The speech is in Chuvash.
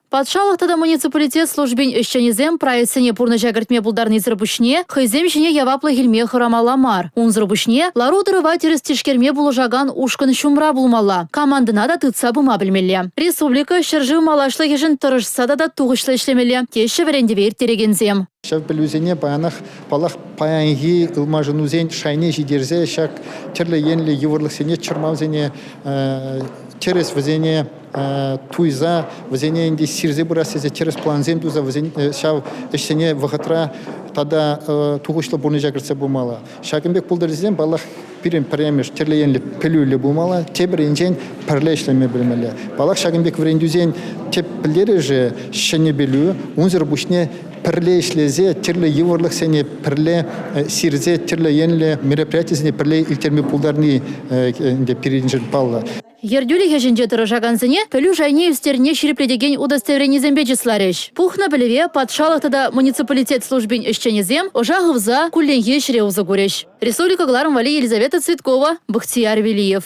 Патшалӑх тата муниципалитет службин ӗҫченӗсем проектсене пурнӑҫа кӗртме пултарнисӗр пуҫне хӑйсем ҫине яваплӑх илме хӑрамалла мар. Унсӑр пуҫне лару-тӑрӑва тӗрӗс тишкерме пулӑшакан ушкӑн ҫумра пулмалла, командӑна та тытса пыма пӗлмелле. Республика ҫӗршыв малашлӑхӗшӗн тӑрӑшса тата тухӑҫлӑ ӗҫлемелле, теҫҫӗ вӗрентӗве ирттерекенсем. Ҫав пӗлӳсене паянах, паллах, паянхи ылмашӑнусен шайне ҫитерсе ҫак тӗрлӗ енлӗ йывӑрлӑхсене, чӑрмавсене тӗрӗс вӗсене туйса, вӗсене ӗнтӗ сирсе пырас тесе тӗрӗс плансем туса вӗсен ҫав ӗҫсене вӑхӑтра тата тухӑҫлӑ пурнӑҫа кӗртсе пымалла. Ҫакӑн пек пултӑр тесен, паллах, пирӗн пӗрремӗш тӗрлӗ енлӗ пӗлӳллӗ пулмалла, тепӗр енчен пӗрле ӗҫлеме пӗлмелле. Паллах, ҫакӑн пек вӗрентӳсен тӗп пӗлтерӗшӗ ҫӗнӗ пӗлӳ, унсӑр пуҫне пӗрле ӗҫлесе тӗрлӗ йывӑрлӑхсене пӗрле сирсе тӗрлӗ енлӗ мероприятисене пӗрле ирттерме пултарни ӗнтӗ пирӗншӗн паллӑ. Ертӳлӗх ӗҫӗнче тӑрӑшакансене пӗлӳ шайне ӳстернине ҫирӗплетекен удостоверенисемпе чысларӗҫ. Пухнӑ пӗлӗве патшалӑх тата муниципалитет службин ӗҫченӗсем ӑша хывса кулленхи ӗҫре усӑ курӗҫ. Республика кӑларӑм валли Елизавета Цветкова, Бахтияр Велиев.